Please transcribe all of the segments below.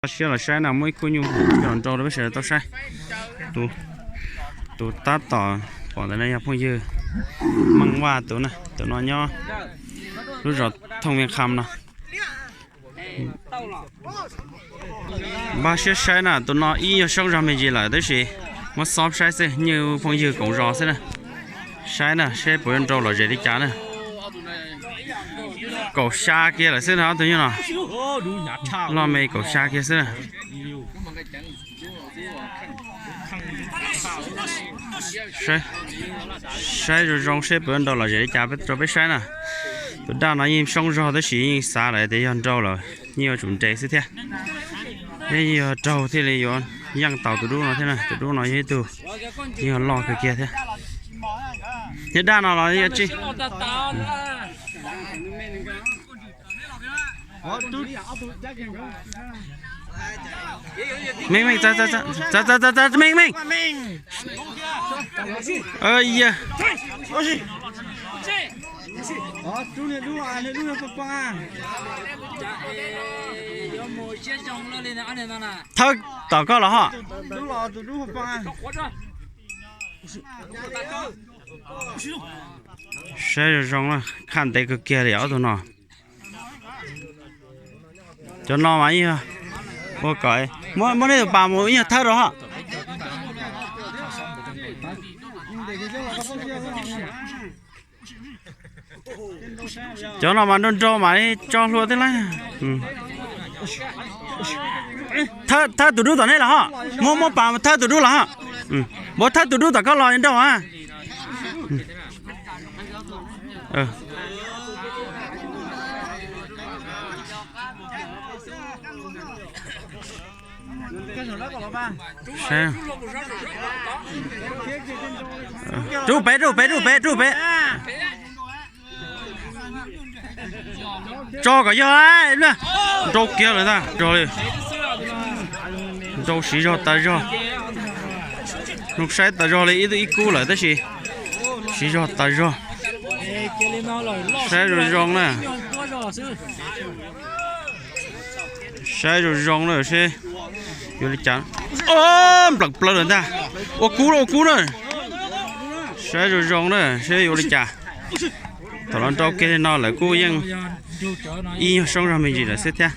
Siab los saib na, muaj ib khub nyuj coj los nrau rau peb sawv daws tau saib. Tus tab tom pom ntawm no yog phooj ywg Meej Vaj tus na, tus no nyob lub zos Thooj Vias Kham no. Npaj siab saib na, tus no ib nyuag soob zog me ntsis lawm tab sis muab xob saib xwb, nyuj phooj ywg koom zos xwb na. Saib na seb puas yuav nrau lom zem li cas na. Kaum xya kiag lawm xwb na ob tug nyuj no. Loj me kaum xya kiag xwb na. Saib zoo zoo seb puas yuav nrau lom zem li cas rau peb saib na. Tus daj no yeej soob zog tab sis yeej xav lawm tias yog nrau lawm yeej yuav tsum nres xwb thiab. Yeej yog raug thiaj li yuav yeej tau tus dub no thiab na, tus dub no yog ib tug yeej yog loj kawg kiag thiab. Niag daj no los yog tsis Meej, meej, meej, meej. Thawb tom koj los ho. Saib zoo zoo na, khaj ntev kawg kiag li ob tug no. Cov no mas ib yog ua kom muab nej tus pas mus ib yog thawb rau ho. Cov no mas nrau nrau mas tso hlua tib lab. Thawb tus dub tom nej los ho. Muab muab pas thawb tus dub los ho. Muab thawb tus dub tom koj los nrau a. Rub pem, rub pem, rub pem, rub pem. Tso kom yog, nrau kiag lawm ntag, zog li. Nrau siv zog tas zog. Zoo saib tas zog li ib tug ib kub lawm tab sis siv zog tas zog. Saib zoo zoo na. Saib zoo zoo na seb yuav li cas. Nplam plaws lawm ntag. Ua kub, ua kub na. Saib zoo zoo na seb yuav li cas. Thaum los nrau kiag li no lawm kuj yeej ib nyuag soob zog me ntsis lawm xwb thiab.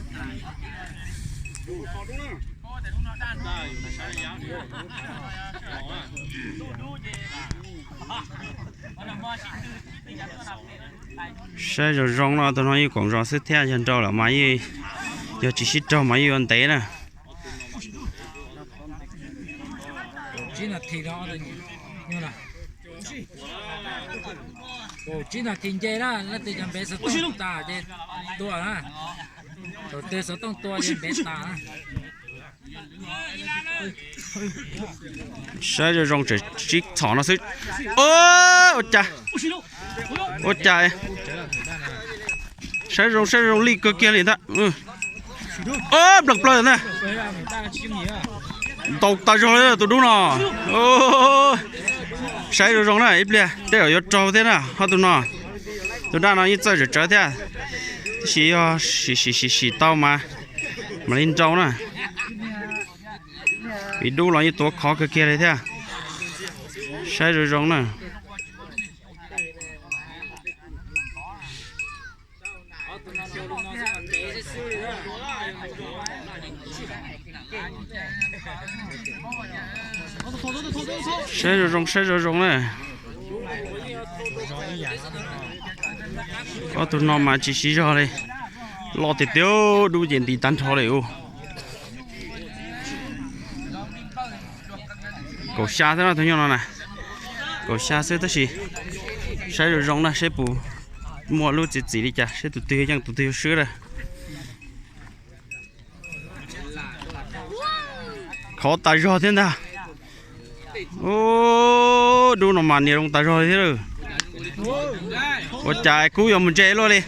Saib zoo zoo no, tus no yeej koom zos xwb thiab, yog nrau lawm mas yeej, yog tsis sib raug mas yeej yuav ntev na. Tsib nas this no, tsib nas this nce na, leej twg cov npev xov tooj tas ces tua na. Thaum twg xov tooj tua ces npev tas na. Saib zoo zoo, tseem sib txhom no xwb. Ua cas, ua cas, saib zoo saib zoo lij kawg kiag li ntag. Nplam plaws ntag. Ntaus tas zog li tus dub no. Saib zoo zoo na, ib pliag tej zaum yuav raug thiab na ho tus no. Tus daj no yeej txawj tsawv tsawv thiab, tab sis yog sim sim sim tau mas mam li nrau na. Vim dub los yeej tuav khov kawg kiag li thiab. Saib zoo zoo na. Saib zoo zoo, saib zoo zoo na. Ob tug no mas tsis siv zog li. Loj tiag tiag, dub ces nti tag nrho li. Kaum xya xwb no, tus nyuj no na. Kaum xya xwb tab sis saib zoo zoo na seb puas muaj lub txiv txim li cas, seb tus twg yeej tus twg yuav swb na. Khov tas zog thiab ntag. Dub no mas nias zoo tas zog li thiab lawm. Ua cas kub yuav mus ntse luaj li.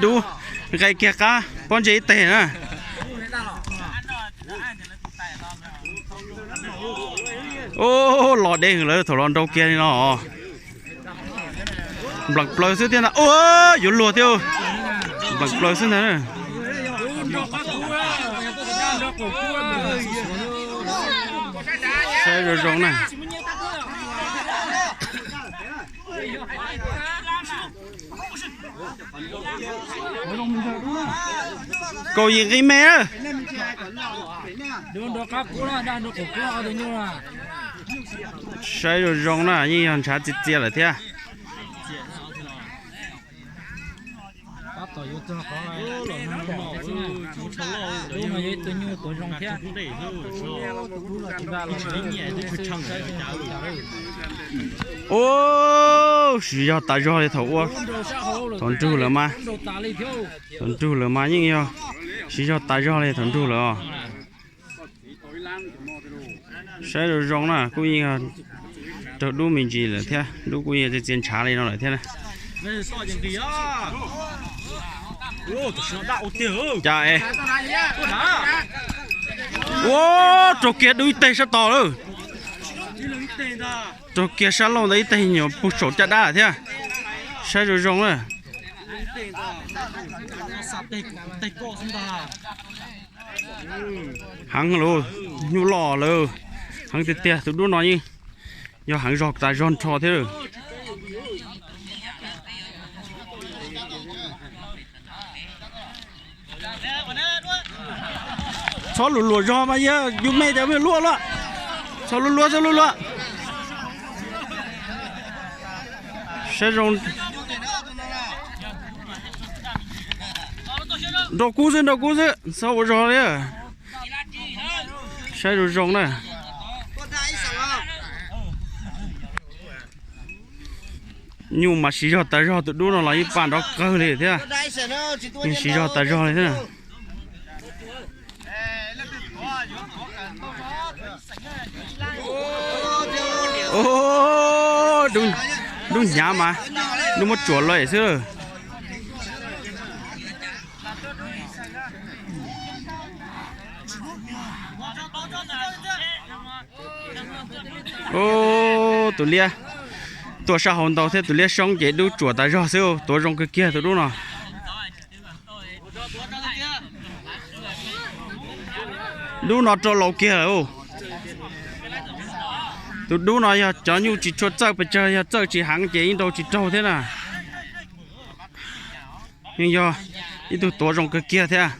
Dub nqe kiag qab pob ntseg ib teg na. Los deb heev lawm, thaum los nrau kiag li no. Nplam plaws xwb thiab ntag. Ua, yuav luag thiab. Pam plaws xwb ntag na. Saib zoo zoo na. Kaum yim nqi me na. Saib zoo zoo na, yeej yog ntshav txias txias lawm thiab. Ub, siv zog tas zog li thaum ub, thaum nrug lawm mas, thaum nrug lawm mas yeej yog siv zog tas zog li thaum nrug lawm os. Saib zoo zoo na, kuj yeej raug dub me ntsis lawm thiab, dub kuj yeej txias txias ntshav li no lawm thiab na. Cas es, ua, raug kiag dub ib teg sab tod lawm. Raug kiag sab laug ntawd ib teg nyuam pug saum caj dab thiab. Saib zoo zoo na. Heev lawm, nyuj loj lawm. Heev tiag tiag, tus dub no yeej yog heev zog tas zog nrho thiab lawm. Txhob luag luag zog mas yog yus me cov me luaj luaj. Txhob luag luag, txhob luag luag. Saib zoo. Nrog kub xwb, nrog kub xwb, txhob ua zog li. Saib zoo zoo na. Nyuj mas siv zog tas zog, tus dub no los yeej paj nrov qawg li thiab. Yeej siv zog tas zog li thiab. Dub hnyav mas, dub muab tsuam lawm xwb lawm. Tus liab tuaj sab hauv ntau thiab, tus liab soob ces dub tsuam tas zog xwb, tuav zoo kawg kiag tus dub no. Dub no rau laus kiag lawm. Tus dub no yog cov nyuj tsis tshua txawj pes tsawg, yog txawj tsis heev ces yeej nrau tsis raug thiab na. Yeej yog ib tug tuav zoo kawg kiag thiab.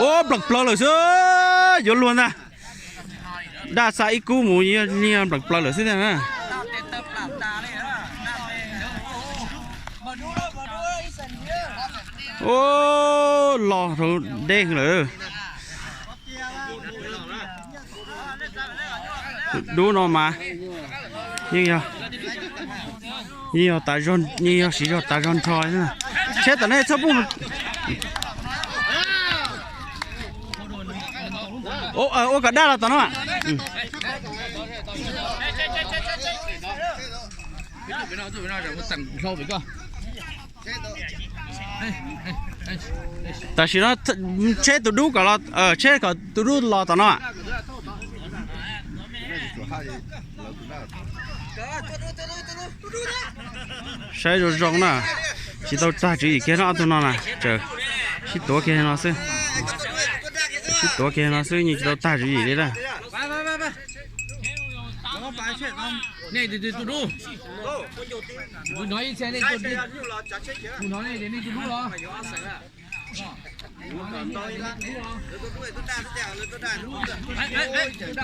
Ua nplees plaws lawm xwb, yuav luag ntag. Daj xa ib kub mus nplees plaws lawm xwb tiag na. Ua los rau deb lawm. Tus dub no mas yeej yog, yeej yog tas zog, yeej yog siv zog tas zog nrho. Tsheb tom nej txhob pub. Ua kom daj los tom no. Tam sim no tsheb tus dub kom los, tsheb kom tus dub los tom no. Saib zoo zoo na, tsis tau tag tswv yim kiag no, ob tug no na, sib tuav kiag no xwb. Sib tuav kiag no xwb, yeej tsis tau tag tswv yim li na.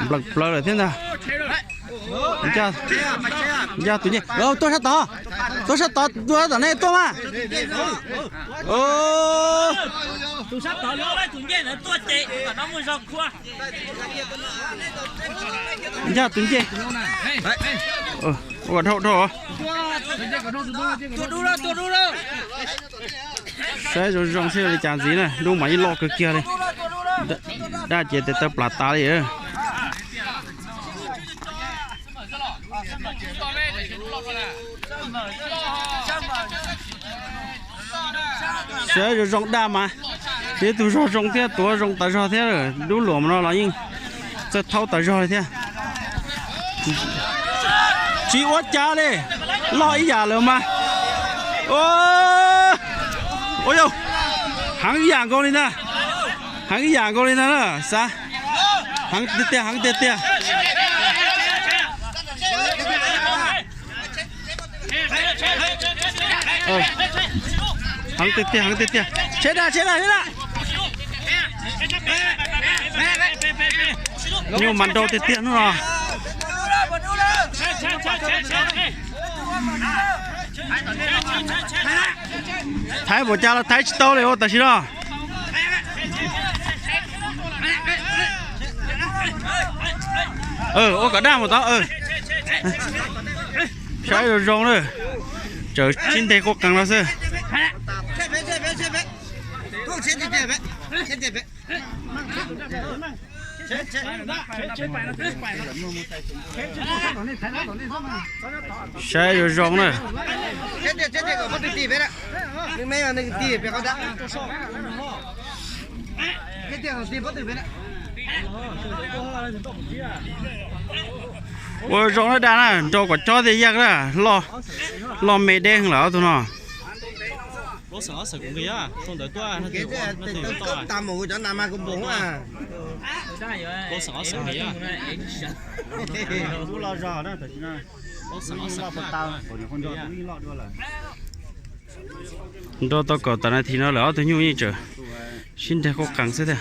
Nplees plaws lawm thiab ntag. Ncaj tus ncej, tuaj sab tod, tuaj sab tod, tuaj sab tom nej tuaj mas. Ncaj tus ncej. Ua dhau dhau. Saib zoo zoo seb li cas ntxiv na, dub mas ib loj kawg kiag li. Daj ces tes taw plam tas li. Saib zoo zoo daj mas, tib tug zog zoo thiab, tuav zoo tas zog thiab, dub luam no los yeej txawj thaub tas zog li thiab. Tsis ua cas li, loj ib yam lawm mas. Ua, Ua yau, heev ib yam nkaus li ntag. Heev ib yam nkaus li ntag na, xav. Heev tiag tiag, heev tiag tiag. Heev tiag tiag, heev tiag tiag. Tsheb na, tsheb na, tsheb na. Nyuj mas nrau tiag tiag hnub no. Thaiv npaum cas los thaiv tsis tau li ua tam sim no. Ua kom daj mus tod. Saib zoo zoo na. Tseem sib nteg quaj qees no xwb. Saib zoo zoo na. Ua zoo na, daj na, nrau kom cob tiag yaj na. Loj me deb lawm ob tug no. Nrau tau kaum tawm nas this no lawm ob tug nyuj yeej tseem sib nteg quaj qees xwb tiag.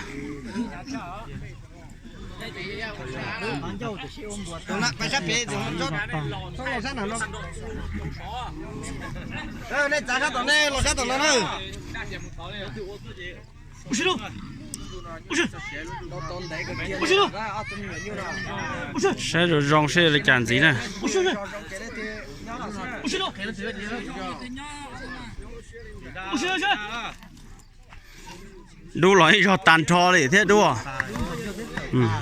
Saib zoo zoo seb li cas ntxiv na. Dub los ib zog tag nrho li thiab dub.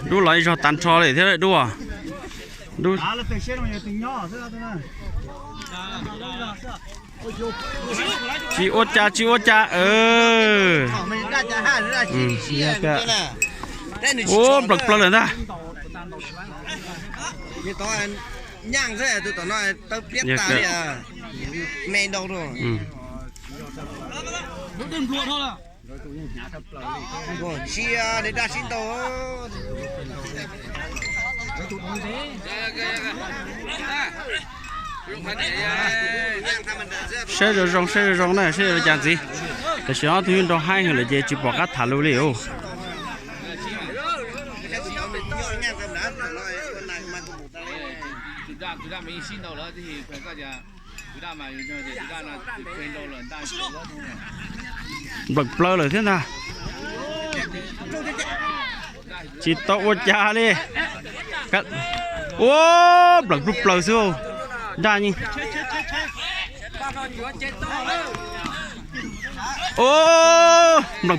Dub los ib zog tag nrho li thiab dub. Tsis ua cas, tsis ua cas. Ua nplees plaws lawm ntag. Saib zoo zoo, saib zoo zoo na, saib li cas ntxiv. Tam sim no ob tug nyuj nrau haib heev lawm ces tsis pom qab tham lus li os. Nplees plaws lawm thiab ntag. Tsis tau ua cas li. Ua nplees plaws plaws xwb. Daj nplees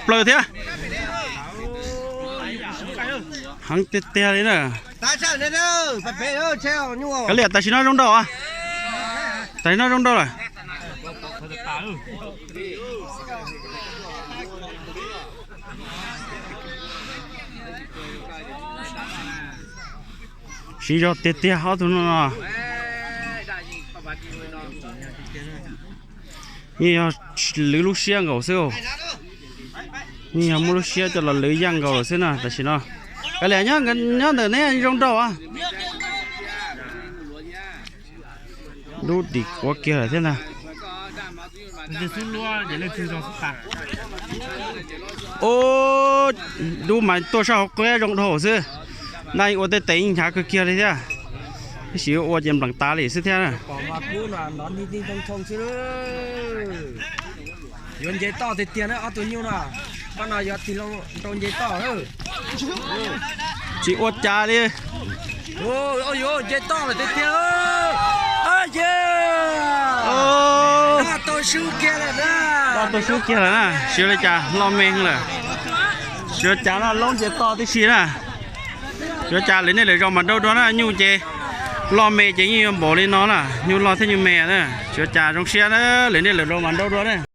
plaws thiab. Heev tiag tiag li na. Kav liam, tam sim no zoo nraug. Tam sim no zoo nraug lawm. Siv zog tiag tiag ob tug no. Yeej yog lwv lub siab nkaus xwb. Yeej yog muab lub siab coj los lwv yaj nkaus lawm xwb na tam sim no. Kav liam, nyob ntawm neb zoo nraug. Dub dim quav kiag lawm thiab ntag. Dub mas tuaj sab hauv qab zoo dhau xwb. Naj ua tej tes yeej hnyav kawg kiag li thiab. Tab sis ua ces nplees tas li xwb thiab. Yuav nce toj tiag tiag na ob tug nyuj no. Pab no yuav tig loo nrau nce toj. Tsis ua cas li. Nce toj lawm tiag tiag. Daj tau sub kiag lawm na. Daj tau sub kiag lawm na, tsis ua li cas, loj me lawm. Tsis ua cas no, laub nce toj tib si na. Tsis ua cas, lwm niaj lwm zaus mam nrau dua na, nyuj ces loj me ces yeej yuav npaum li no na, nyuj loj thiab nyuj me na. Tsis ua cas, zoo siab na, lwm niaj lwm zaus mam nrau dua na.